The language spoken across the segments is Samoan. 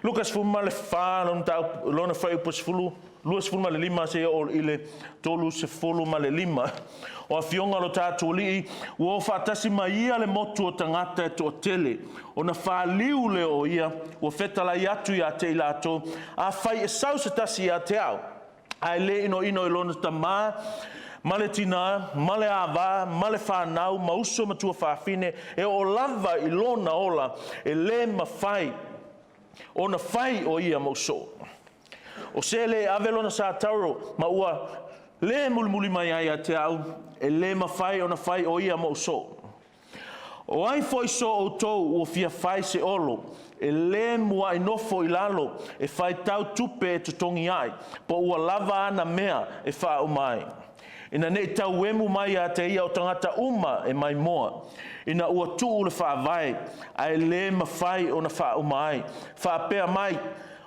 Luka 14 lona fuaiupu 10, 25 seia oo i le 35. O afioga o lo tatou Alii, ua o faatasi ma ia le motu o tagata e toatele. Ona faliu lea o ia, ua fetalai atu ia te i latou, afai e sau se tasi ia te au, ae le inoino i lona tamā, ma le tinā, ma le avā, ma le fanau, ma uso ma tuafafine, e oo lava i lona ola, e le mafai ona fai o ia mo'u soo. O se le ave lona satauro ma ua le mulimuli mai ai ia te au, e le mafai ona fai o ia mo'u soo. O ai foi so outou ua fia fai se olo, e le muai nofo i lalo e faitau tupe e totogi ai, po ua lava ana mea e faauma ai. Ina nei tauemu mai ia te ia o tagata uma e maimoa, ina ua tuu le faavae, ae le mafai ona faauma ai. Faapea mai,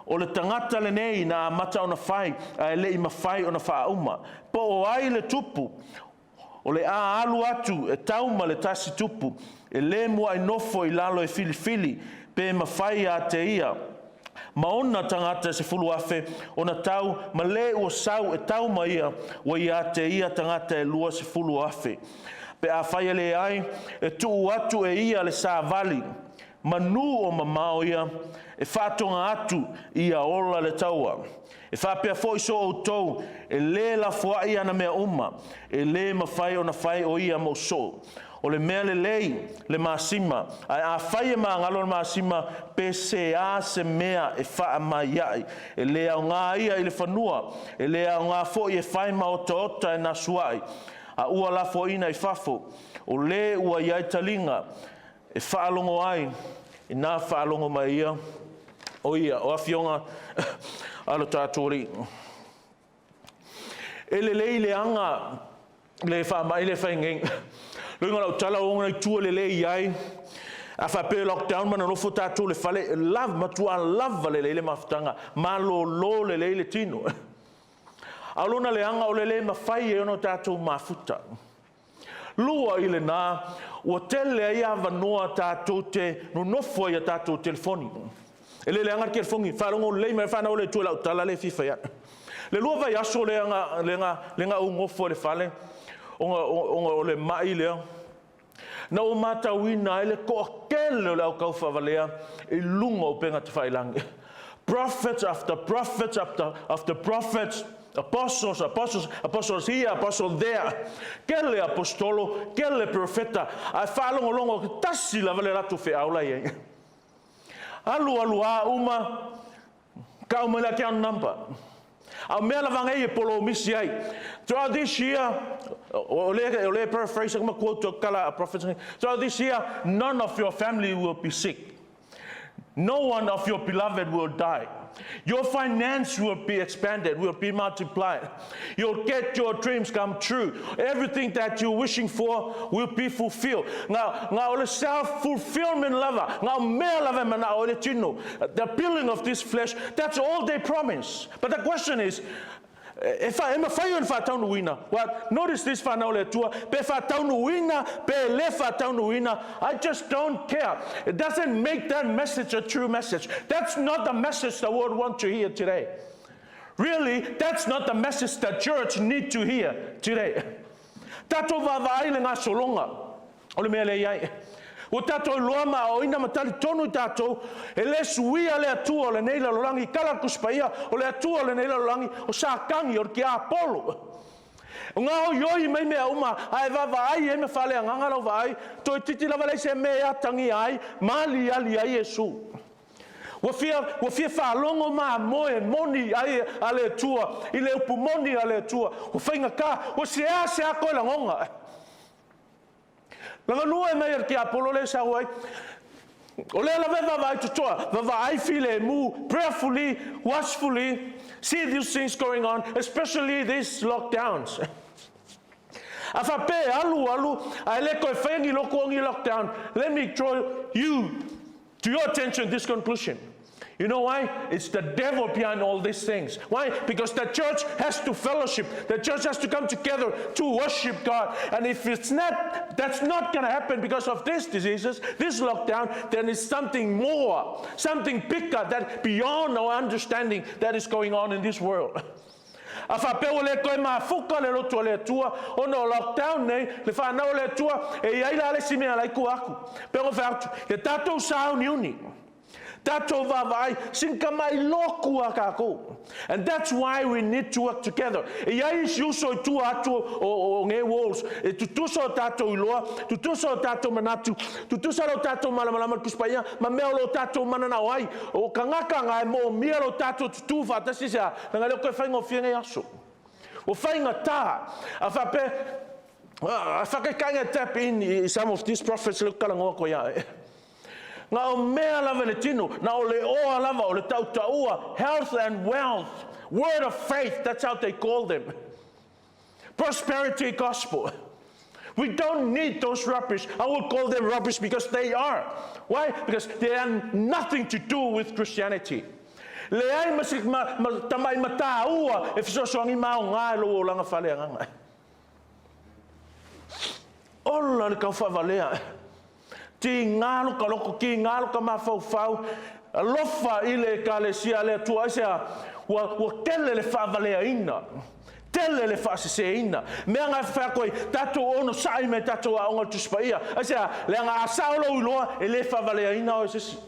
o le tagata lenei na amata ona fai, ae le i mafai ona faauma. Po o ai le tupu, o le a alu atu e tauma le tasi tupu, e le muai nofo i lalo e filifili, pe mafai ia te ia, ma ona tagata 10,000, ona tau ma le ua sau e tauma ia, ua ia te ia tagata e 20,000. Pe afai e leai, e tuu atu e ia le savali, manu o mamao ia, e faatoga atu ia ola le taua. E faapea foi so outou, e le lafoai ana mea uma, e le mafai ona fai o ia mo soo. O le mea lelei le masima, ae afai e magalo le masima, pe se a se mea e faamai ai. E le aoga ia i le fanua, e le aoga foi e fai ma otaota e nasuai, a ua lafoaina i fafo, o le ua i ai taliga, e faalogo ai, ina faalogo mai ia, o ia, o afioga a lo tatou Alii. E lelei le aga le faamai le fai nei. Loiga lau tala o ngai tua lelei ai, a faapea lockdown ma nonofo tatou le fale, lava, matua lava lelei le mafutaga, malōlō lelei le tino. A o lona leaga o le le mafai e ona tatou mafuta. Lua i lena, ua tele ai avanoa tatou te nonofo ai a tatou telefoni. E le leaga le telefoni, faalogo lelei mai whanau le tua lau tala le fifa ia. Le 2 vaiaso lea na ou nofo i le fale, ona o le mai lea, na ua matauina ai le toatele o le au taufaavalea i luga o upega tafailagi. Prophets after prophets after prophets, apostles, apostles, apostles here, apostle there. Kele apostolo, kele profeta, ae faalogologo ke tasi lava le latou feau la i ai. Alu alu a uma, kau mai le account number. A o mea lava nei e polomisi ai. Throughout this year, o le paraphrase ma quote kala a prophets. Throughout this year, none of your family will be sick. No one of your beloved will die. Your finance will be expanded, will be multiplied. You'll get your dreams come true. Everything that you're wishing for will be fulfilled. Nga o le self-fulfillment lava. Nga o mea lava mana o le tino. The building of this flesh, that's all they promise. But the question is, e fa e mafai ona faataunuuina. Well, notice this, whanau le Atua, pe faataunuuina, pe le faataunuuina, I just don't care. It doesn't make that message a true message. That's not the message the world wants to hear today. Really, that's not the message the church need to hear today. Tatou vaavaai le gasologa o le mea le iai. Ua tatou iloa ma aoina ma talitonu i tatou, e le suia le Atua o lenei lalolagi, kala kuspaia, o le Atua o lenei lalolagi, o Satani, o le tiapolo. O ngā oi mai mea uma, ae vaavaai e me fale anganga lau vaai, toe titi lava lei se mea atangi ai, mali ali ai Iesu. Ua fia faalogo ma moe moni ai a le Atua, i le upu moni a le Atua. Ua whainga ka, ua se a se a koe langonga. Laganua e mai ar ki Apollo le sau ai. O lea lava e vaavaai totoa, vaavaai filemu, prayerfully, watchfully, see these things going on, especially these lockdowns. A faapea alu alu, ae le koe whaingi loko o ngi lockdown. Let me draw you to your attention this conclusion. You know why? It's the devil behind all these things. Why? Because the church has to fellowship. The church has to come together to worship God. And if it's not, that's not going to happen because of these diseases, this lockdown, then it's something more, something bigger that beyond our understanding that is going on in this world. A faapea ua le toe mafuka le lotu a le Atua ona o lockdown nei, le fanau a le Atua, e i ai la le isi mea la i tua atu. Pe ua fai atu, ia tatou sauniuni, tatou vaavaai, sin ka mai loku a kākou. And that's why we need to work together. E i ai isi uso i tua atu o ngē walls, e tutusa o tatou iloa, tutusa o tatou manatu, tutusa lo tatou malamalama i le Tusi Paia, ma mea o lo tatou mananao ai. O kagaka nga e moomia lo tatou tutū faatasi se a, leaga e le o toe faigofie nei aso. Ua faigata, a faapea, a faakaikaiga tap in i some of these prophets lea ou te talanoa atu ai ia oe. Na o mea lava i le tino, na o le oa lava, o le tautaua, health and wealth, word of faith, that's how they call them. Prosperity gospel. We don't need those rubbish. I will call them rubbish because they are. Why? Because they have nothing to do with Christianity. Leai ma se ma, tamai mataua e fesoasoani ma aoga i lou olaga faaleagaga. Ola le taufavalea. Tiga lo ka loko, tiga lo ka mafaufau, alofa i le Ekalesia a le Atua. Aisea? Ua tele le faavaleaina, tele le faaseseina. Mea nga e fai atu ai, tatou onosai me tatou aoga o le Tusi Paia. Aisea? Leaga a sao lou iloa, e le faavaleaina oe e se isi.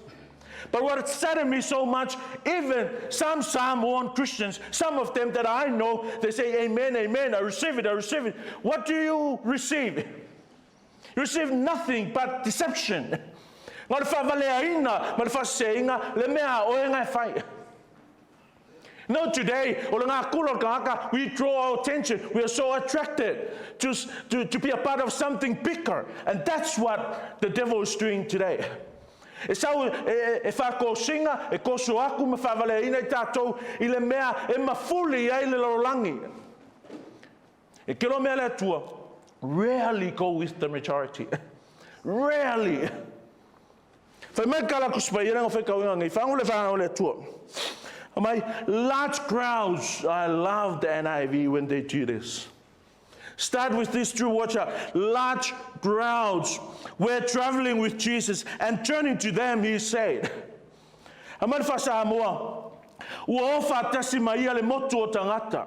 But what saddened me so much, even some Samoan Christians, some of them that I know, they say, "Amen, amen, I receive it, I receive it." What do you receive? You receive nothing but deception. Na o le faavaleaina ma le faaseseina le mea a oe nga e fai. No, today, o le ngā kula o le tagata, we draw our attention. We are so attracted to be a part of something bigger. And that's what the devil is doing today. E sau e faatosina, e toso atu ma faavaleaina i tatou i le mea e mafuli ai le lalolagi. E kelo mea le Atua, rarely go with the majority. Rarely. Fai mai kala kusipa ia nga whaikau nei whangu le whanau le Atua. Mai, large crowds, I love the NIV when they do this. Start with this true watcher. Large crowds were traveling with Jesus, and turning to them, he said, Aumai le faa-Samoa, ua o faatasi ma ia le motu o tagata.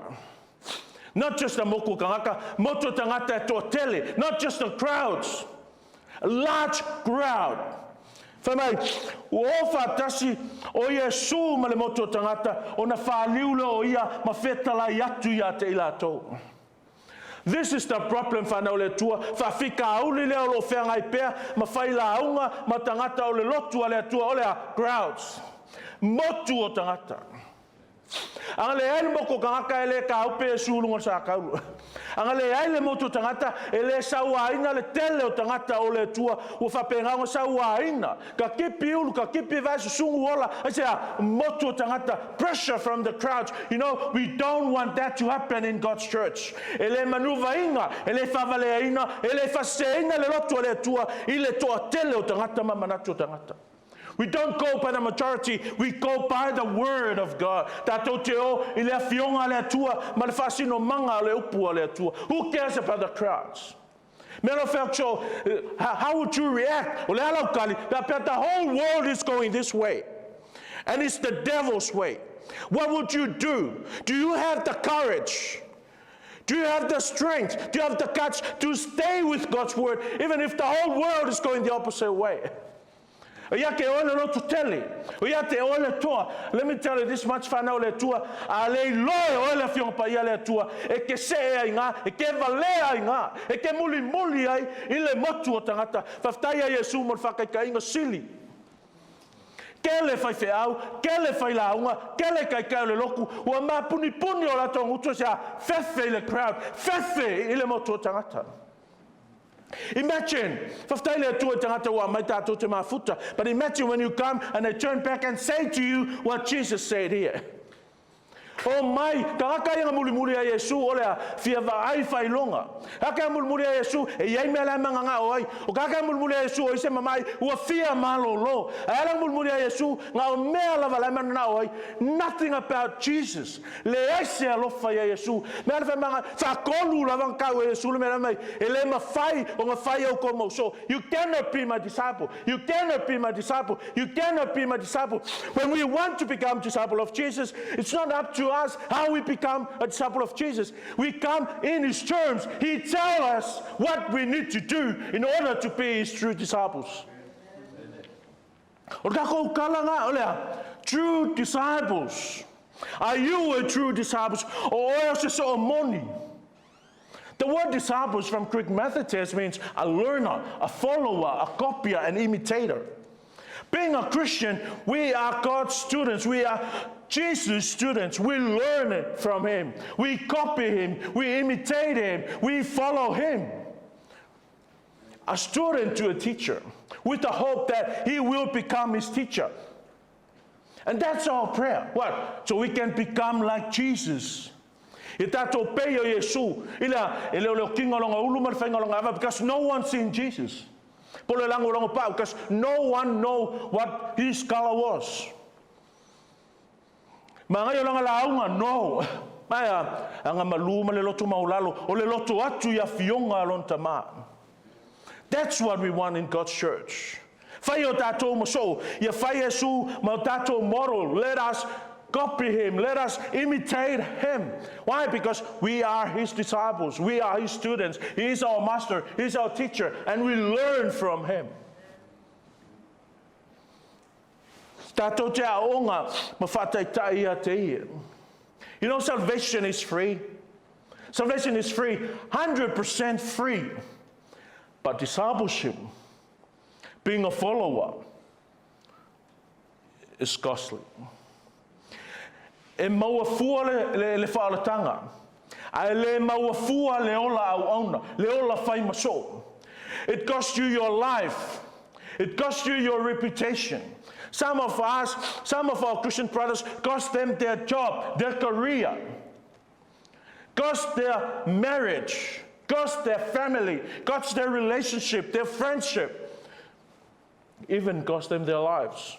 Not just a moku o tagata, motu o tagata e toatele. Not just the crowds. A large crowd. Fai mai, ua o faatasi o Iesu ma le motu o tagata, ona faliu lea o ia ma fetalai atu ia te i latou. This is the problem whanau le Atua, faafitauli lea o lo o feagai pea ma failauga ma tagata o le lotu a le Atua, o le a? Crowds. Motu o tagata. Aga leai le motu o tagata e le kaupe Iesu i luga o le sakaulu. Aga leai le motu o tagata e le sauaina le tele o tagata o le Atua ua faapena ona sauaina. Ka kipi ulu, ka kipi vae susugu ola, aisea? Motu o tagata, pressure from the crowds. We don't want that to happen in God's church. E le manuvaina, e le faavaleaina, e le faaseseina le lotu a le Atua i le toatele o tagata ma manatu o tagata. We don't go by the majority, we go by the word of God. Tatou te o i le afioga a le Atua ma le faasinomaga o le upu a le Atua. Who cares about the crowds? Mea lo felt so, how would you react? O le ala o kali, pe the whole world is going this way. And it's the devil's way. What would you do? Do you have the courage? Do you have the strength? Do you have the guts to stay with God's word, even if the whole world is going the opposite way? O ia te oe le lotu tele. O ia te oe le toa. Let me tell you this much whanau le Atua. A le iloa e oe le afioga paia le Atua. E ke see ai ngā, e ke valea ai ngā, e ke mulimuli ai i le motu o tagata. Faafetai ia Iesu mo le whakaikainga sili. Kele faifeau, kele failauga, kele kaikai o le loku, ua mapunipuni o latou gutu se a fefe i le crowd, fefe i le motu o tagata. Imagine, faafetai le Atua i tagata ua aumai tatou te mafuta, but imagine when you come and they turn back and say to you what Jesus said here. O mai, tagata ia na mulimuli ia Iesu, o le a, fia vaai faailoga. Tagata ia mulimuli ia Iesu, e i ai mea la e mananao ai. O tagata ia mulimuli ia Iesu, o i se mamai, ua fia malolo. Ae ala mulimuli ia Iesu, na o mea lava la e mananao ai. Nothing about Jesus. Leai se alofa ia Iesu. Mea le whaimanga, whakolu lava nga kau e Iesu le mea mai, e le mawhai o nga whai au ko mau. So, you cannot be my disciple. You cannot be my disciple. You cannot be my disciple. When we want to become disciple of Jesus, it's not up to us how we become a disciple of Jesus. We come in His terms. He tells us what we need to do in order to be His true disciples. O takou kala o lea, true disciples. Are you a true disciples? O oe o se soo moni? The word disciples from Greek mathetes means a learner, a follower, a copier, an imitator. Being a Christian, we are God's students. We are Jesus' students. We learn it from Him. We copy Him. We imitate Him. We follow Him. A student to a teacher with the hope that he will become his teacher. And that's our prayer. What? So we can become like Jesus. I tātou pei o Iesu, i la, e leo leo kinga longa ulu ma le whainga longa ava, because no one seen Jesus. Po le lango longo pau, because no one know what his color was. Ma ngai o langa launga, no. Mai a, anga malu ma le loto maulalo, o le loto atu ia fionga alon tama. That's what we want in God's church. Whai o tātou maso, ia whai Iesu ma o tātou model. Let us copy him. Let us imitate him. Why? Because we are his disciples. We are his students. He is our master. He is our teacher. And we learn from him. Tātou te aonga ma whātaitai ia te ia. You know, salvation is free. Salvation is free, 100% free. But discipleship, being a follower, is costly. E maua fua le whaalatanga. A e le maua fua le ola au auna, le ola whai maso. It costs you your life. It costs you your reputation. Some of us, some of our Christian brothers, cost them their job, their career, cost their marriage, cost their family, cost their relationship, their friendship, even cost them their lives.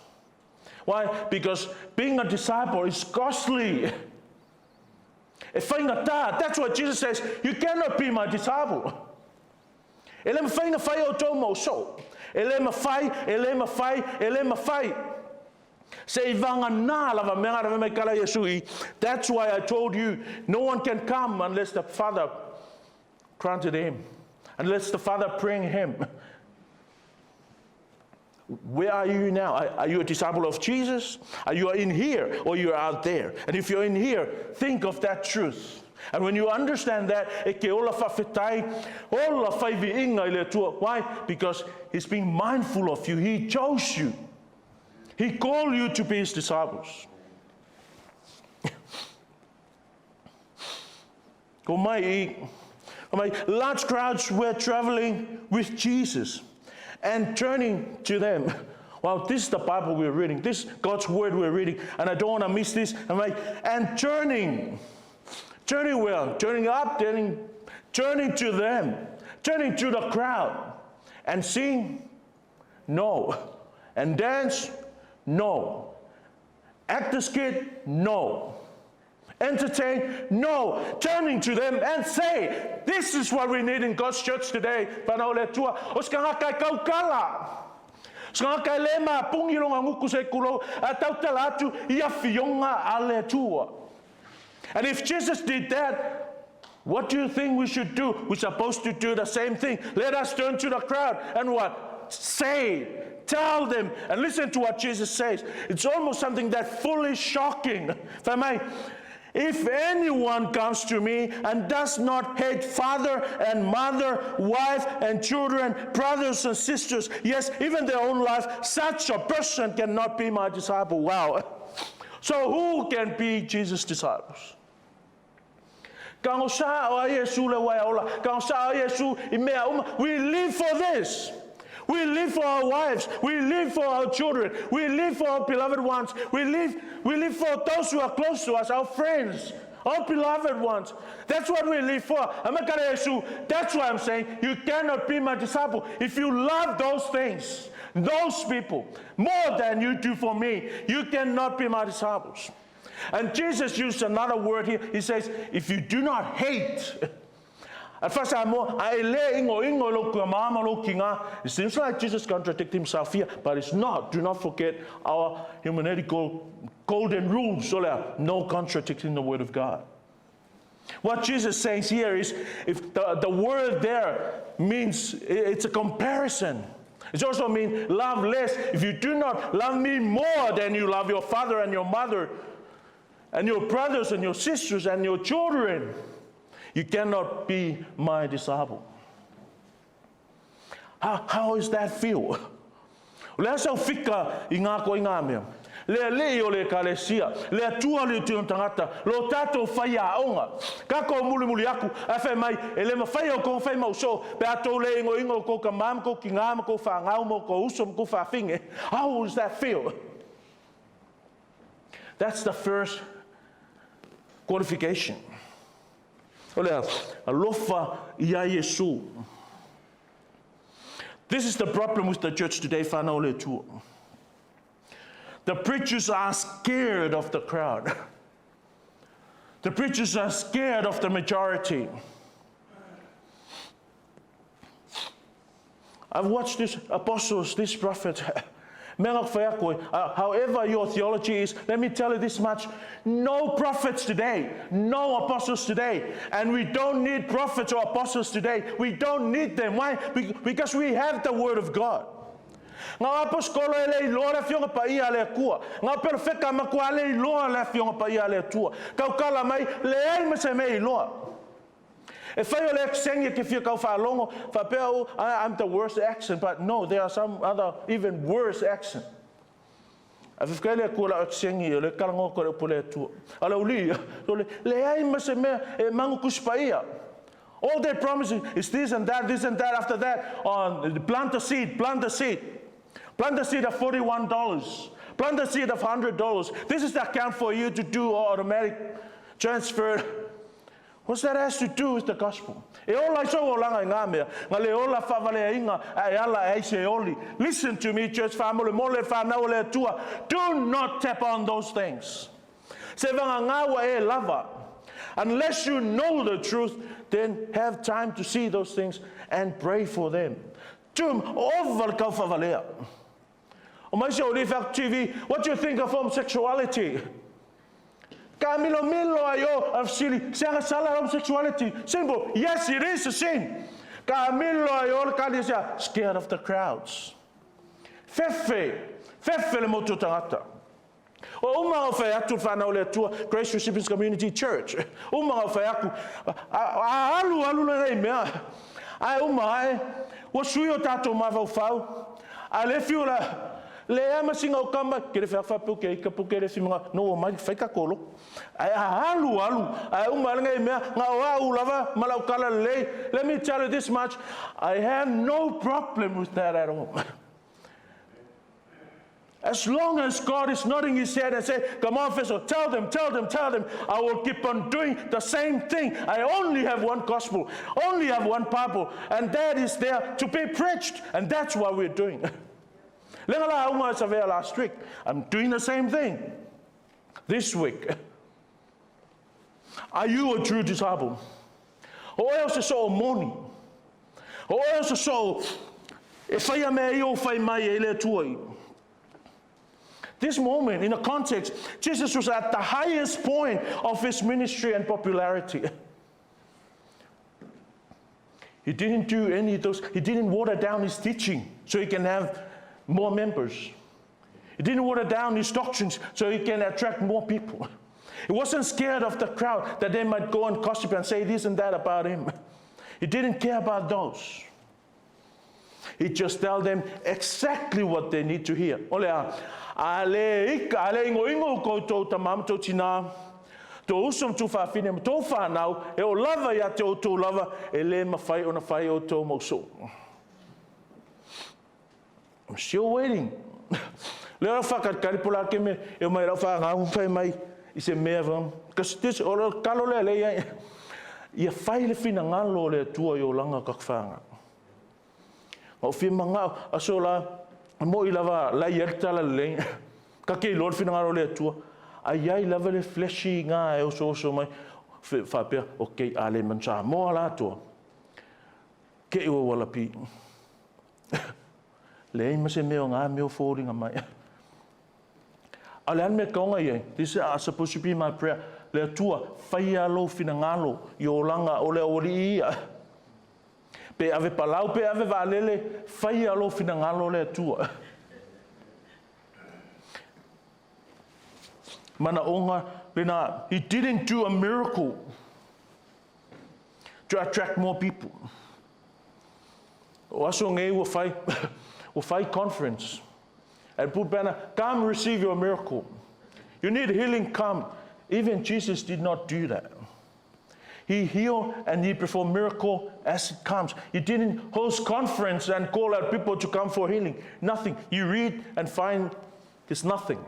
Why? Because being a disciple is costly. E whainga tā, that's what Jesus says, you cannot be my disciple. E le mawhai na whai o tō mau so. E le mawhai, e le mawhai, e le mawhai. Se i vanga nā lava mea ngā mai kala Yesu i. That's why I told you, no one can come unless the Father granted him. Unless the Father bring him. Where are you now? Are you a disciple of Jesus? Are you in here or you're out there? And if you're in here, think of that truth. And when you understand that, e ke ola whawhetai, ola whaivi inga i le Atua. Why? Because he's being mindful of you. He chose you. He called you to be his disciples. Ko mai i, ko mai, large crowds were traveling with Jesus and turning to them. Well, this is the Bible we're reading. This is God's word we're reading. And I don't want to miss this. I'm like, and turning. Turning well, turning up, turning to them, turning to the crowd. And sing? No. And dance? No. Act the skit? No. Entertain? No. Turning to them and say, this is what we need in God's church today. Whanau le Atua. O se kanga kai kaukala. Se kanga kai le ma pungi longa nguku se kulo, a tautala atu ia fionga a le Atua. And if Jesus did that, what do you think we should do? We're supposed to do the same thing. Let us turn to the crowd and what? Say, tell them, and listen to what Jesus says. It's almost something that's fully shocking. If I may, if anyone comes to me and does not hate father and mother, wife and children, brothers and sisters, yes, even their own life, such a person cannot be my disciple. Wow. So who can be Jesus' disciples? Ka ngo sa o Yesu le wai ola. Ka ngo sa o Yesu i mea uma. We live for this. We live for our wives. We live for our children. We live for our beloved ones. We live for those who are close to us, our friends, our beloved ones. That's what we live for. That's why I'm saying you cannot be my disciple if you love those things, those people, more than you do for me. You cannot be my disciples. And Jesus used another word here. He says, if you do not hate, at first I'm more, I le ingo ingo lo kua mama lo kinga. It seems like Jesus contradicted himself here, but it's not. Do not forget our hermeneutical golden rules. So no contradicting the word of God. What Jesus says here is if the word there means it's a comparison. It also means love less. If you do not love me more than you love your father and your mother and your brothers and your sisters and your children, you cannot be my disciple. How is that feel? O le a sau fika i ngā ko i ngā mea. Le le o le ekalesia, le atua le tino tangata, lo tātou whai a onga. Ka ko muli muli aku, a whai mai, e le mawhai o kou whai mau so, pe a tau le ingo ingo ko ka mam ko ki ngā ma ko wha ngau mo ko uso mo ko wha finge. How does that feel? That's the first qualification. O le alofa ia Iesu. This is the problem with the church today, whanau le Atua. The preachers are scared of the crowd. The preachers are scared of the majority. I've watched these apostles, this prophet. However your theology is, let me tell you this much. No prophets today, no apostles today. And we don't need prophets or apostles today. We don't need them. Why? Because we have the word of God. Ngā apostolo e le iloa le afioga paia a le Atua. Ngā perofeka makua le iloa le afioga paia a le Atua. Kaukala mai, leai ma se mea iloa. E fai o le accent e ke fia kau whaalongo, whapea o, I'm the worst accent, but no, there are some other even worse accent. A whiwhkai le kua la accent i o le karango ko le upo le Atua. A le uli, le leai ma se mea e mangu kuspaia. All they promise is this and that, this and that, after that, on plant the seed, plant the seed. Plant the seed of $41. Plant the seed of $100. This is the account for you to do automatic transfer. What's that has to do with the gospel? E ola i so o langa i ngā mea. Ngā le ola whawalea inga e ala e se oli. Listen to me, church family, mo le whanau le Atua. Do not tap on those things. Se vanga ngāwa e lava. Unless you know the truth, then have time to see those things and pray for them. Tum, ova le kau whawalea. O mai se o li TV, what do you think of homosexuality? Ka milo milo ai o of sili, se anga sala homosexuality. Simple, yes, it is a sin. Ka milo ai o le kali sia, scared of the crowds. Fefe, fefe le motu tangata. O uma o whai atu whanau le Atua, Grace Recipients Community Church. Uma o whai aku, a alu alu le nei mea. Ai uma ai, ua sui o tātou mawau whau. A le fiu la, le ea masinga o kama, ke le whea whapu, ke ika pu, ke le whiminga, no o mai, whai ka kolo. Ai a alu alu, ai uma le ngai mea, ngā o au lava, malau kala lei. Let me tell you this much, I have no problem with that at all. As long as God is nodding his head and say, come on, Feso, tell them, tell them, tell them, I will keep on doing the same thing. I only have one gospel, only have one Bible, and that is there to be preached, and that's what we're doing. Last week, I'm doing the same thing this week. Are you a true disciple? O eo se so moni. O eo se so e whai a mea i o whai mai e le Atua i. This moment, in a context, Jesus was at the highest point of his ministry and popularity. He didn't do any of those. He didn't water down his teaching so he can have more members. He didn't water down his doctrines so he can attract more people. He wasn't scared of the crowd that they might go and gossip and say this and that about him. He didn't care about those. He just tell them exactly what they need to hear. Ole a, a le ika, a le ingo ingo koutou tamam tō tina, tō uso tō whawhine, tō whānau, e o lava ia te o tō lava, e le mawhai o na whai o tō mauso. I'm still waiting. Lea o whakatikari po la ke me e mai lau whaangau whai mai i se mea wha. Kasi this, o le kalo lea lea ia. Ia whai le finagalo o le Atua i olaga o kak whaanga. Ma o fia mangao, aso la, mo i lava la i ali tala lelei. Ka ke iloa le finagalo o le Atua. Ai ai lava le flashy ngā e oso oso mai. Whapea, okay, a le man Samoa la atua. Ke i ua wala pi. Leai ma se mea o ngā mea o fōringa mai. A le a le mea kaonga i ai? This is supposed to be my prayer. Le Atua, whaia lou finagalo i olaga o le aualii ia. Pe ave palau, pe ave vaalele, whaia lou finagalo le Atua. Manaoga lena, he didn't do a miracle to attract more people. O aso nei ua fai, ua fai conference. And put banner, come receive your miracle. You need healing, come. Even Jesus did not do that. He healed and he performed miracle as it comes. He didn't host conference and call out people to come for healing. Nothing. You read and find there's nothing.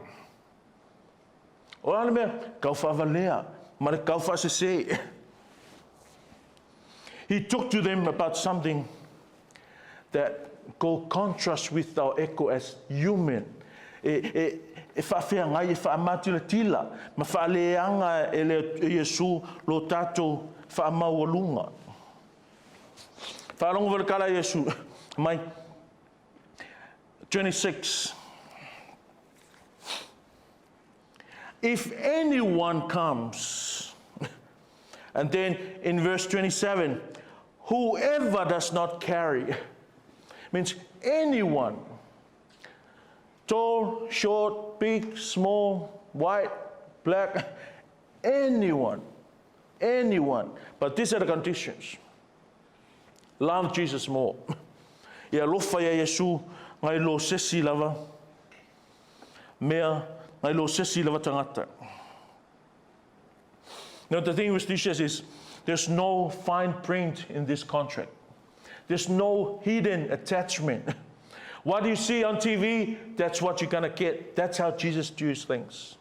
O a le mea, kau whaavalea, ma le kau whaasese. He talked to them about something that go contrast with our echo as human. E, e, e whaawheangai, e whaamatilatila, ma whaaleanga e le Iesu lo tātou whaamaualunga. Whaalongo wale kala Iesu, mai 26. If anyone comes, and then in verse 27, whoever does not carry, means anyone, tall, short, big, small, white, black, anyone, anyone. But these are the conditions. Love Jesus more. Ia alofa ia Iesu ngai lo sesi lava mea, ngai lo sesi lava tangata. Now the thing with this is there's no fine print in this contract. There's no hidden attachment. What you see on TV, that's what you're going to get. That's how Jesus does things.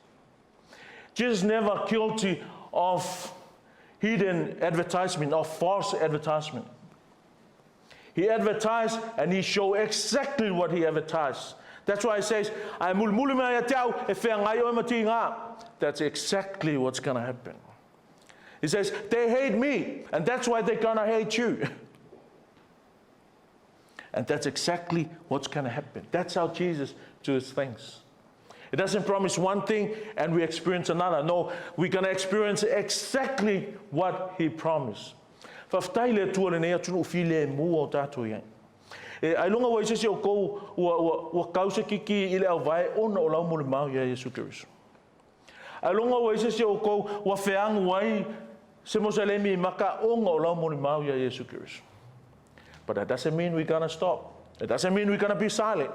Jesus never guilty of hidden advertisement or false advertisement. He advertised and he showed exactly what he advertised. That's why he says, I mulimuli mea ia te au, e whea ngai oe ma ngā. That's exactly what's going to happen. He says, they hate me, and that's why they're going to hate you. And that's exactly what's going to happen. That's how Jesus does things. It doesn't promise one thing and we experience another. No, we're going to experience exactly what he promised. Faafetai le Atua lenei atunuu filemu o tatou i ai. E ailoga ua i se isi o kou ua, ua, ua kau se kiki i le auvae ona o lau molimau iā Iesu Keriso. Ailoga ua i se isi o kou ua feagu ai se Moselemi ma ka ona o lau molimau iā Iesu Keriso. But that doesn't mean we're gonna stop. It doesn't mean we're gonna be silent.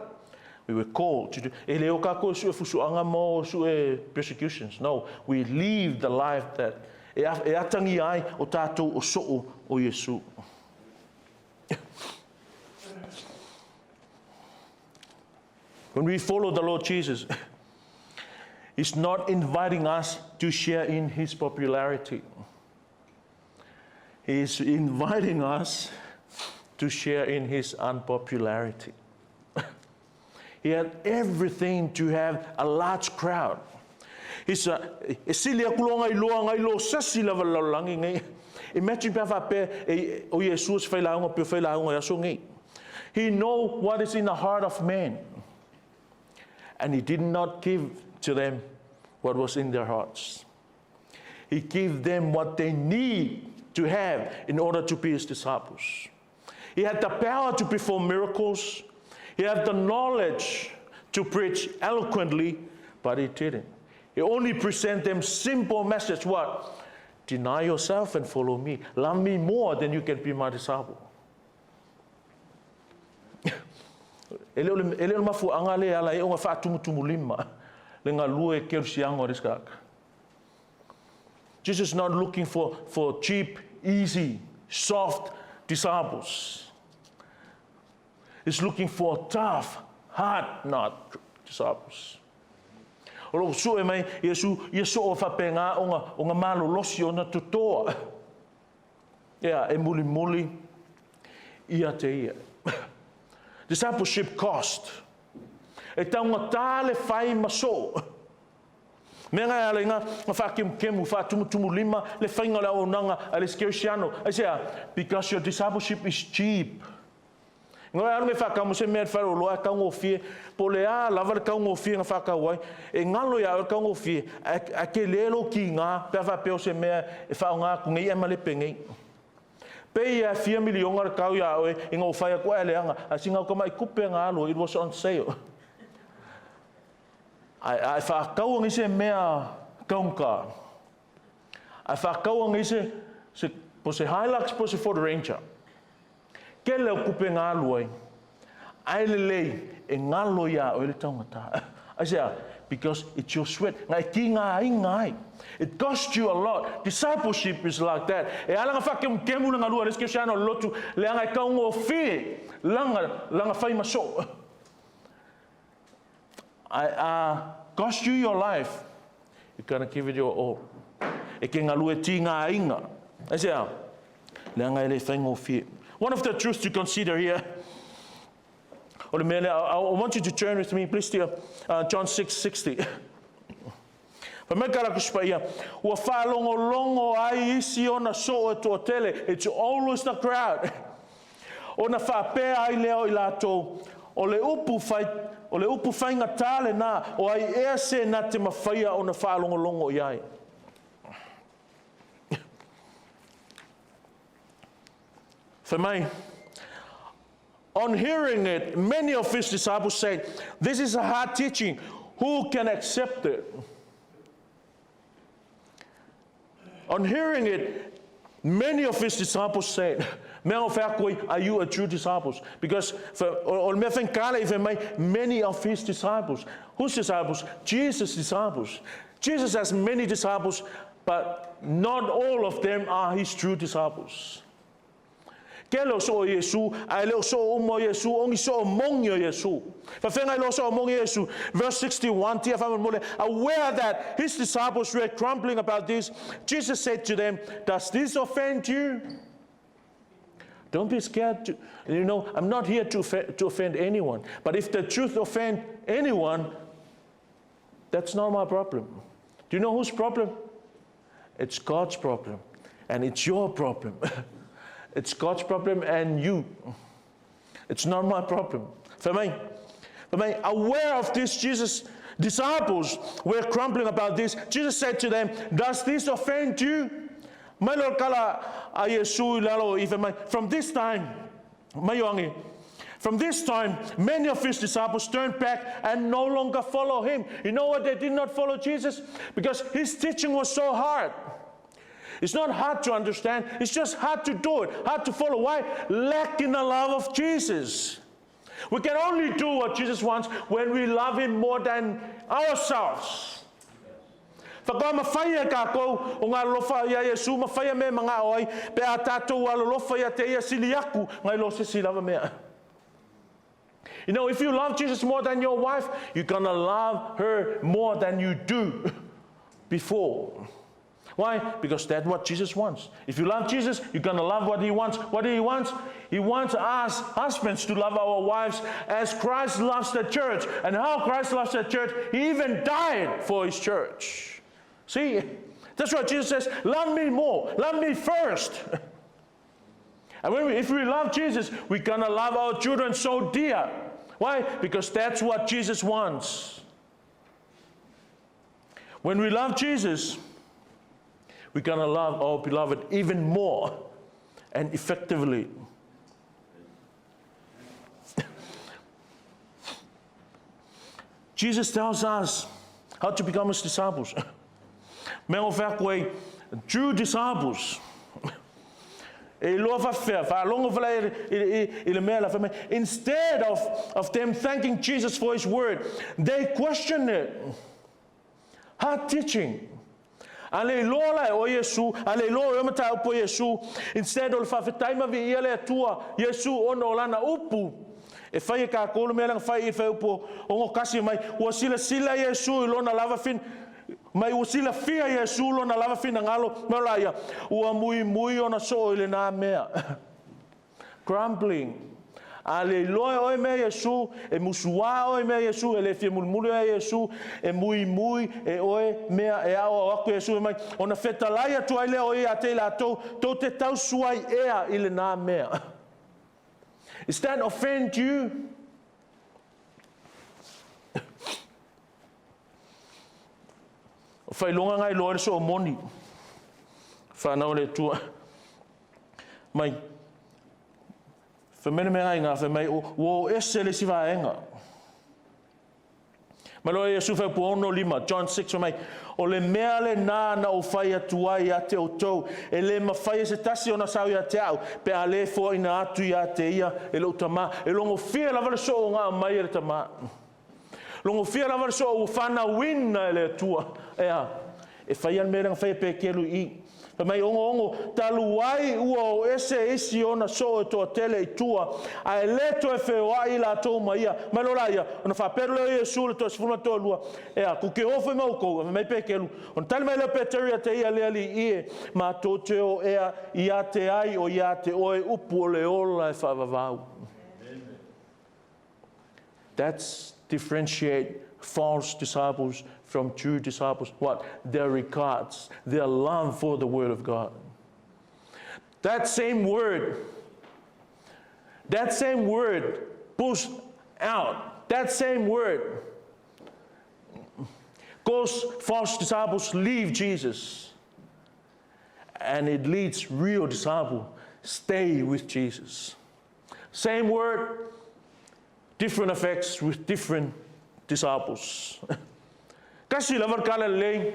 We were called to do. E le o kākou e sue fusuanga mo sue persecutions. No, we live the life that e, e atangi ai o tātou o soo o Iesu. When we follow the Lord Jesus, He's not inviting us to share in His popularity. He is inviting us to share in His unpopularity. He had everything to have a large crowd. He's a, e sili aku lo ngai loa ngai lo sasi lava le lalolagi nei. Imagine pe a faapea e, o Iesu se failauga pe o failauga i aso nei. He know what is in the heart of man. And he did not give to them what was in their hearts. He gave them what they need to have in order to be his disciples. He had the power to perform miracles. He had the knowledge to preach eloquently, but he didn't. He only presented them simple message, what? Deny yourself and follow me. Love me more than you can be my disciple. E le o le, e le o le mafuaaga lea e ala ai ona faatumutumulima le galue e kerisiano a le isi tagata. Jesus is not looking for, for cheap, easy, soft disciples. He's looking for tough, Hard not disciples. O lo o sue mai Iesu ia soo faapena ona ona malolosi ona totoa. Ia e mulimuli ia te ia. Discipleship cost. E taugata le fai ma soo. Mea nga e ala i nga nga faakemukemu, faatumutumu lima le faiga o le auaunaga a le isi kerisiano. Aisea? Because your discipleship is cheap. Engari alu me whakau mo se mea i whare o loa e kaungofie, po le a lava le kaungofie nga whakau ai, e ngalo ia oe le kaungofie, ae, ae ke le lo ki nga, pe a whapea o se mea e whaonga aku ngei e malepe ngei. Pe ia e fia milionga le kau ia oe i nga o whai aku ae leanga, ae si ngau ka mai kupe nga alu, it was on sale. Ae, ae whakau ngi se mea kaunga. Ae whakau ngi se, se, po se Hilux, po se Ford Ranger. Kele o kupe nga alu ai. Ae lelei e ngalo iā oe le taugata. Aisea? Because it's your sweat. Nga e ki ngā inga ai. It cost you a lot. Discipleship is like that. E ala nga whakemukemu le ngalua le siano le lotu leaga e kaungofie langa langa whai ma soo. I a cost you your life, you gonna give it your all. E ke ngalue ti ngā inga. Aisea? Leaga e le faigofie. One of the truths to consider here, o le mea lea, I, I want you to turn with me, please, to John 6:60. Fai mai ka laku sipaia, ua faalogologo ai isi ona soo e toatele, it's always the crowd. Ona faapea ai lea o i latou, o le upu fai, o le upu faigata lenā, o ai ea se na te mawhaia ona faalogologo i ai. Fai mai, On hearing it, many of his disciples said, This is a hard teaching. Who can accept it? On hearing it, many of his disciples said, Mea o whea are you a true disciples? Because for, o, o mea whengkale i mai, many of his disciples. Whose disciples? Jesus' disciples. Jesus has many disciples, but not all of them are his true disciples. Ke le o soo Iesu, ae le o soo uma o Iesu, ongi soo mongi o Iesu. Whawhenga i lo soo mongi Iesu. Verse 61, tia whamamole, aware that his disciples were grumbling about this, Jesus said to them, Does this offend you? Don't be scared to, you know, I'm not here to, to offend anyone. But if the truth offend anyone, that's not my problem. Do you know whose problem? It's God's problem. And it's your problem. it's God's problem and you. It's not my problem. For me, for me, aware of this, Jesus' disciples were grumbling about this. Jesus said to them, Does this offend you? Mai lo kala a Iesu i lalo i mai. From this time, mai oangi, From this time, many of his disciples turned back and no longer follow him. You know what? They did not follow Jesus because his teaching was so hard. It's not hard to understand, it's just hard to do it, hard to follow. Why? Lacking the love of Jesus. We can only do what Jesus wants when we love him more than ourselves. Whakamawhai e kākou o ngā lofa ia Iesu, mawhai me mga o ai, pe a tātou alolofa ia te ia sili aku, ngai lo se si lava mea. You know, if you love Jesus more than your wife, you're gonna love her more than you do before. Why? Because that's what Jesus wants. If you love Jesus, you're going to love what he wants. What he wants? He wants us, husbands, to love our wives as Christ loves the church. And how Christ loves the church, he even died for his church. See? That's why Jesus says, love me more. Love me first. And when we, if we love Jesus, we're going to love our children so dear. Why? Because that's what Jesus wants. When we love Jesus, we're going to love our beloved even more and effectively. Jesus tells us how to become his disciples. Mea o whea koe, true disciples. E loa whawhea, whaalongo whala i, i, i, le mea la whamai. Instead of, of them thanking Jesus for his word, they question it. Hard teaching. A le iloa la e o Iesu, a le iloa o mata upu Iesu, instead o le whawhetai ma vi ia le atua, Iesu ona o lana upu, E fai e kākou le mea lea na fai i le fuaiupu 61 mai, ua silasila Iesu i lona lava fin, mai ua silafia Iesu lona lava finagalo, mai o la ia, ua muimui ona soo i lena mea. Grumbling. A le iloa e oe mea Iesu, e musuā oe mea Iesu, e le fia mulimuli oe Iesu, e muimui e oe mea e aoao aku Iesu mai. Ona fetalai atu ai lea o ia te i latou, tou te tausuai ea i lena mea. Is that offend you? O faailoga na iloa ai le soo moni. Whanau le Atua. Mai, fai mai le mea i ngā, fai mai, ua o ese le isi vaega. Mai loa Iesu fuaiupu 65, John 6, fai mai, o le mea lenā na ou fai atu ai ia te outou, e le mafai e se tasi ona sau ia te au, pe a le foaina atu ia te ia e lou Tama. E logofia lava le soo na aumai e le Tama. Logofia lava le soo ua fanauina e le Atua. Ea, e fai a le mea lea na fai e Peteru i i. Fai mai, 66, talu ai ua o ese isi ona soo e toatele i tua, ae le toe feoai latou ma ia. Mai loa laia, ona faapea lea o Iesu i le toe 12, ea, tou te o foi ma outou. Fai mai Peteru, ona tali mai lea o Peteru ia te ia, le Alii e, matou te o ea ia te ai o ia te oe upu o le ola e faavavau. That's differentiate false disciples from true disciples. What? Their regards, their love for the Word of God. That same word, that same word pulls out. That same word cause false disciples leave Jesus. And it leads real disciples stay with Jesus. Same word, different effects with different disciples. Kasi lava le tala lelei,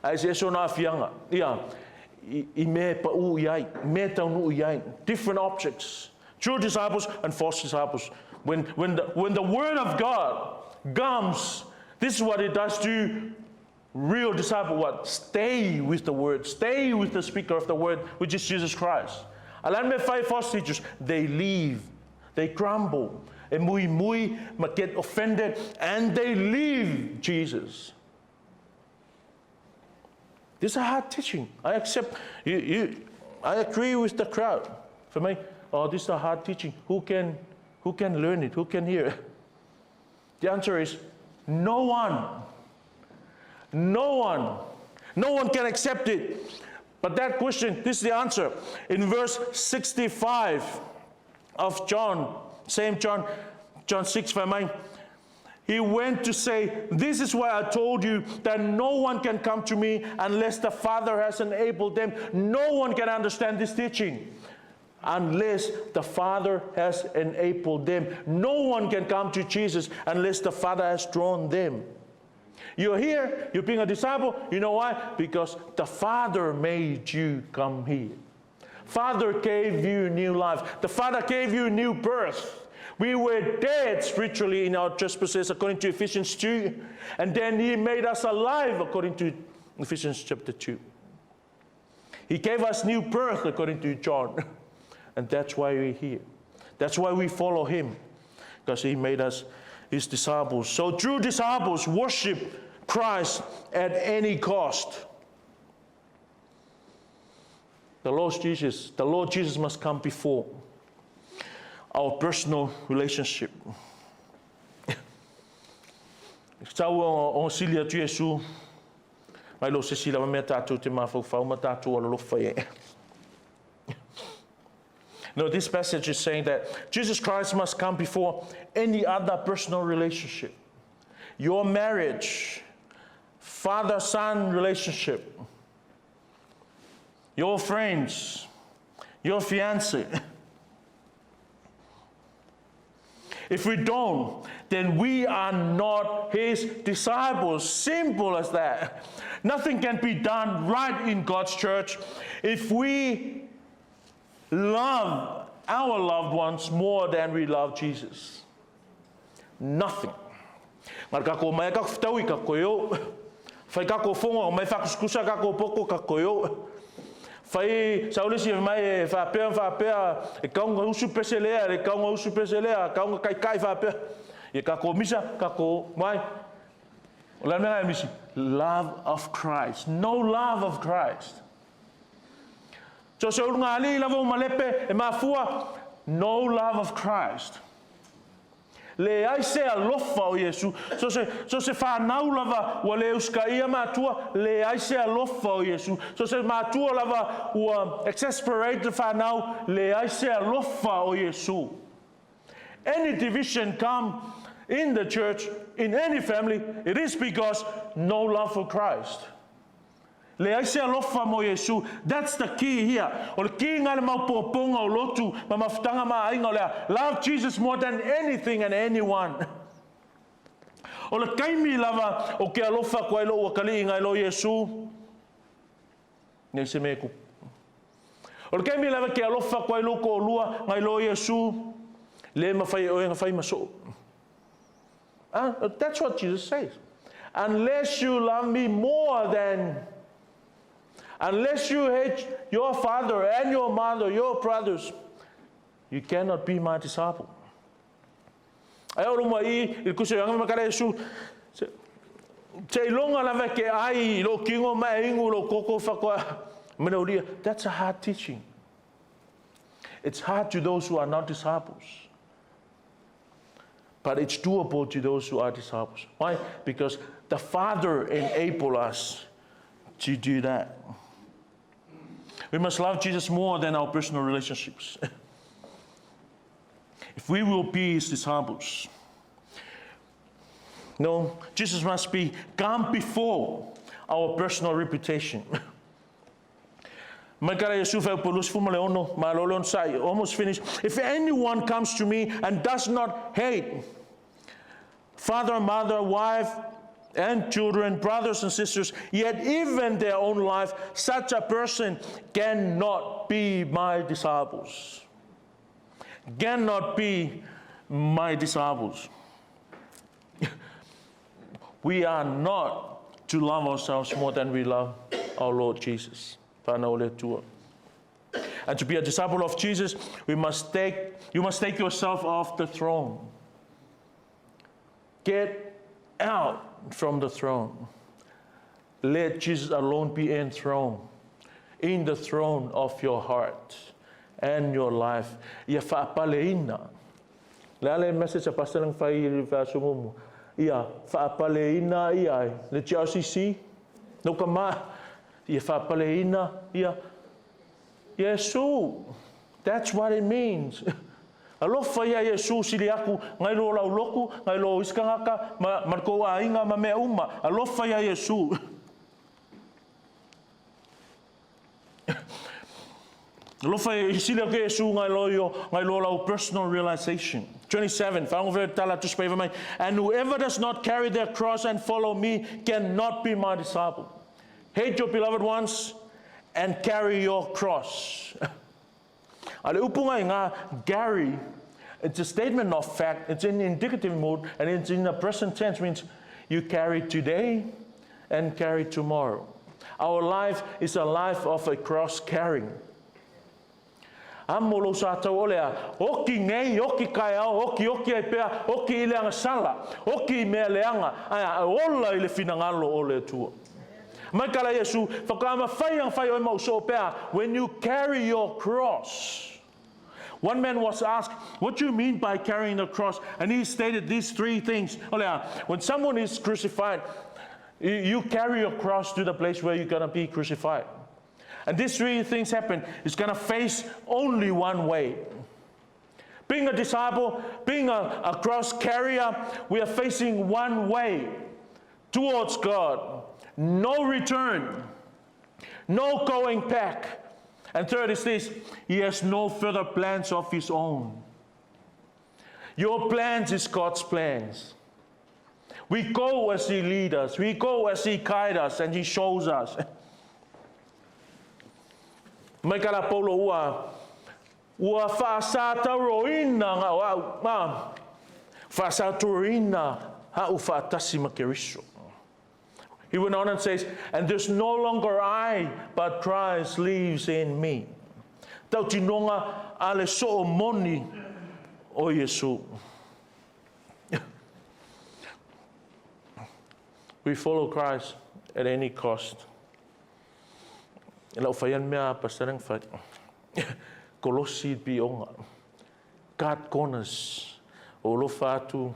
ae eseese ona aafiaga. Ia, i mea e paū i ai, mea e taunuu i ai. Different objects. True disciples and false disciples. When the word of God comes, this is what it does to real disciple. What? Stay with the word. Stay with the speaker of the word, which is Jesus Christ. A le a le mea e fai false teachers? They leave. They crumble. E muimui ma get offended and they leave Jesus. This is a hard teaching. I accept. I agree with the crowd. For me, oh, this is a hard teaching. Who can learn it? Who can hear it? The answer is no one. No one. No one can accept it. But that question, this is the answer. In verse 65 of John, same John, John 6, fai mai, he went to say, this is why I told you that no one can come to me unless the Father has enabled them. No one can understand this teaching unless the Father has enabled them. No one can come to Jesus unless the Father has drawn them. You're here, you're being a disciple. You know why? Because the Father made you come here. Father gave you new life. The Father gave you new birth. We were dead spiritually in our trespasses according to Ephesians 2. And then He made us alive according to Ephesians chapter 2. He gave us new birth according to John. And that's why we're here. That's why we follow Him, because He made us His disciples. So true disciples worship Christ at any cost. The Lord Jesus must come before our personal relationship. Tau o sili atu Iesu, mai lo se sila mea tātou te mafaufau ma tātou alolofa i ai. No, this passage is saying that Jesus Christ must come before any other personal relationship. Your marriage, father-son relationship, your friends, your fiance. If we don't, then we are not His disciples. Simple as that. Nothing can be done right in God's church if we love our loved ones more than we love Jesus. Nothing. Ngā kako mai ka whitaui ka koe o. Whai kako whonga, mai whakuskusa kako poko ka koe o. Fai sau le isi fai mai e faapea ma faapea, e kau na usu pese lea, e kau na usu pese lea, kau na kaikai faapea. Ia kako misa, kako mai. O le mea e misi, love of Christ. No love of Christ. So se ulugalii lava ua malepe e mafua, no love of Christ. Leai se alofa o Iesu. So se, so se fanau lava ua le usikaia matua, leai se alofa o Iesu. So se matua lava ua exasperate le fanau, leai se alofa o Iesu. Any division come in the church, in any family, it is because no love for Christ. Leai se alofa mo Iesu. That's the key here. O le key nga le maopoopoga o lotu ma mafutaga ma aiga o lea, love Jesus more than anything and anyone. O le taimi lava o ke alofa aku ai lou atalii ngai lo Iesu, nei se mea e tupu. O le taimi lava ke alofa aku ai lou toalua ngai lo Iesu, le mafai e oe na fai ma soo. That's what Jesus says. Unless you love me more than, unless you hate your father and your mother, your brothers, you cannot be my disciple. Ai o luma i i le kusa anga ma kare su se ilonga lava ke ai i lo kingo ma e ingu lo koko whakoa mena ulia. That's a hard teaching. It's hard to those who are not disciples. But it's doable to those who are disciples. Why? Because the Father enables us to do that. We must love Jesus more than our personal relationships. If we will be his disciples. No, Jesus must be gone before our personal reputation. Mai kala Iesu fai upu 26, malo le onosai, almost finished. If anyone comes to me and does not hate father, mother, wife, and children, brothers and sisters, yet even their own life, such a person cannot be my disciples. Cannot be my disciples. We are not to love ourselves more than we love our Lord Jesus. And to be a disciple of Jesus, we must take, you must take yourself off the throne. Get out from the throne. Let Jesus alone be enthroned in the throne of your heart and your life. Ia faapaleina. Le a le message a pastor nang fai i le aso muamua. Ia faapaleina ia ai le GRCC no ka ma ia faapaleina ia Iesu. That's what it means. Alofa ia Iesu sili aku ngai lo lau loku, ngai lo isi kangaka ma, ma le kou aiga ma mea uma. Alofa ia Iesu. Alofa e sili aku Iesu ngai lo io, ngai lo lau personal realization. 27, whaongo whea tala tusi paiva mai, And whoever does not carry their cross and follow me cannot be my disciple. Hate your beloved ones and carry your cross. A le upu ngai ngā Gary, it's a statement of fact, it's in indicative mode, and it's in the present tense, means you carry today and carry tomorrow. Our life is a life of a cross carrying. Amo lou sa tau ole a, oki nei, oki kaeao, oki oki ai pea, oki i le agasala, oki i mea leaga, ae a ola i le finagalo o le Atua. Mai kala Iesu, whakaama whai ang whai oe mau so pea, when you carry your cross. One man was asked, what do you mean by carrying the cross? And he stated these three things. When someone is crucified, you carry your cross to the place where you're going to be crucified. And these three things happen. It's going to face only one way. Being a disciple, being a, a cross carrier, we are facing one way towards God. No return, no going back. And third is this he has no further plans of his own. Your plans is God's plans. We go as He leads us. We go as He guides us and He shows us. Mai ka la Paulo ua ua faasatauroina nga au ma faasatauroina ha'u faatasi ma Keriso. He went on and says, And there's no longer I, but Christ lives in me. Tautinoga a le soo moni o Iesu. We follow Christ at any cost. E lau fai an mea pastor ang fai. Kolosi pionga. God corners. O lofa atu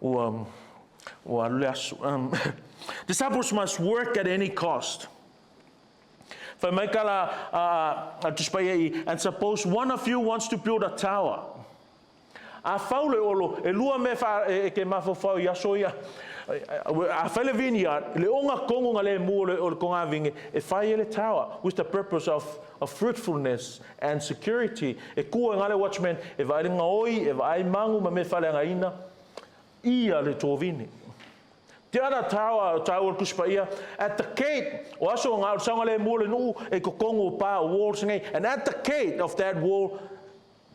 ua ua alu le aso. Disciples must work at any cost. Fai mai ka la a Tusi Paia i, And suppose one of you wants to build a tower. A fau le olo, e lua mea wha, e, e ke mafaufau i aso ia. A fai le vineyard, le onga kongo nga le mu o le, o le konga vinge, e fai e le tower with the purpose of, of fruitfulness and security. E kua e ngā le watchman, e vaai le ngaoi, e vaai mangu ma me whale anga ina, ia le tōvine. Te ara tāua, tāua le Tusi Paia, at the gate, o aso o ngā saunga le mua le nuu, e kokongo o pā o walls nei, and at the gate of that wall,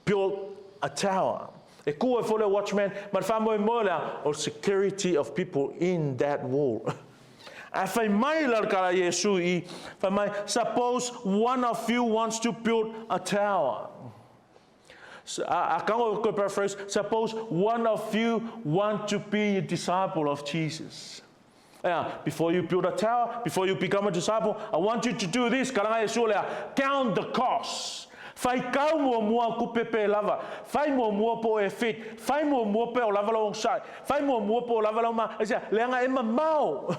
built a tower. E kua e fole watchman, ma le whāmoemoe lea, o security of people in that wall. A whai mai la le kala Iesu i, whai mai, suppose one of you wants to build a tower. A kango ko paraphrase, suppose one of you want to be a disciple of Jesus. Yeah, before you build a tower, before you become a disciple, I want you to do this. Karanga Yesu lea, count the costs. Whai kau mua mua ku pepe lava. Whai mua mua po e fit. Whai mua mua pe o lava lau sai. Whai mua mua po o lava lau ma. Leanga e mamao.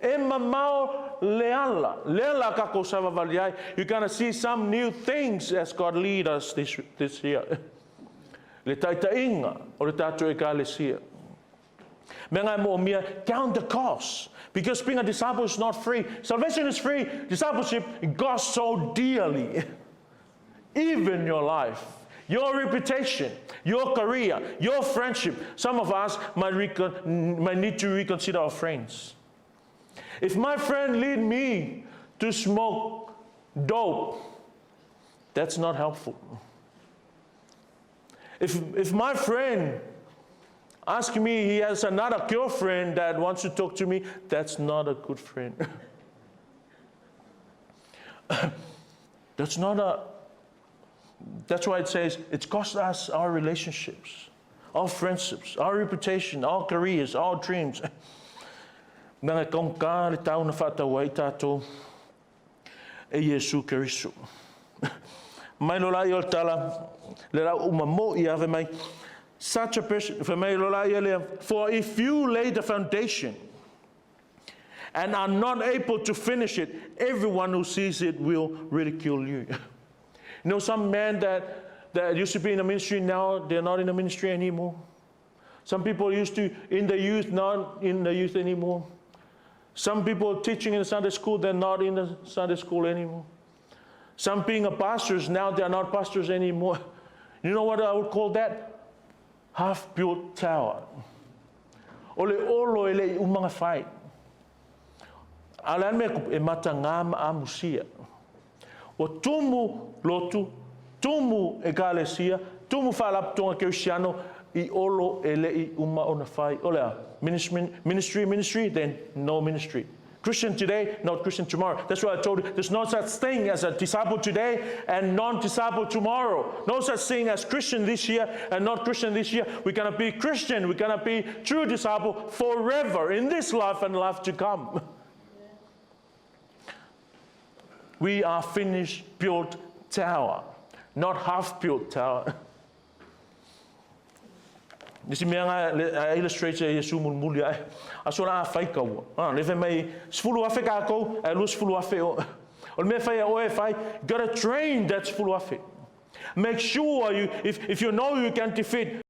E mamao le ala. Le ala ka ko savavali ai. You're gonna see some new things as God lead us this, this year. Le taitainga o le tātou ekalesia. Me ngai mo mia, count the cost. Because being a disciple is not free. Salvation is free. Discipleship costs so dearly. Even your life, your reputation, your career, your friendship. Some of us might, recon- might need to reconsider our friends. If my friend lead me to smoke dope, that's not helpful. If, if my friend asks me he has another girlfriend that wants to talk to me, that's not a good friend. that's not a that's why it says it's cost us our relationships, our friendships, our reputation, our careers, our dreams. Nanga kaungka le tau na whaatau ai tātou e Iesu Keriso. Mai lo la i o le tala, le la uma mo i ave mai, such a person, for mai lo la i le, for if you lay the foundation and are not able to finish it, everyone who sees it will ridicule you. You know, some men that, that used to be in the ministry now, they're not in the ministry anymore. Some people used to in the youth, not in the youth anymore. Some people teaching in the Sunday school, they're not in the Sunday school anymore. Some being a pastors, now they're not pastors anymore. You know what I would call that? Half-built tower. O le olo e le i umanga whai. A le mea e mata ngā ma amusia. Ua tumu lotu, tumu ekalesia, tumu faalapotopotoga kerisiano i olo e le i uma ona fai. O le a? Ministry, ministry, ministry, then no ministry. Christian today, not Christian tomorrow. That's why I told you there's no such thing as a disciple today and non disciple tomorrow. No such thing as Christian this year and not Christian this year. We're going to be Christian. We're going to be true disciple forever in this life and life to come. We are finished built tower, not half built tower. Nisi mea nga a illustrate e Iesu mulimuli ae. Aso la a fai kaua. Ah, le fai mai, 10,000 kākou, ae 20,000 o. O le mea fai a oe fai, gotta train that 10,000. Make sure you, if, if you know you can defeat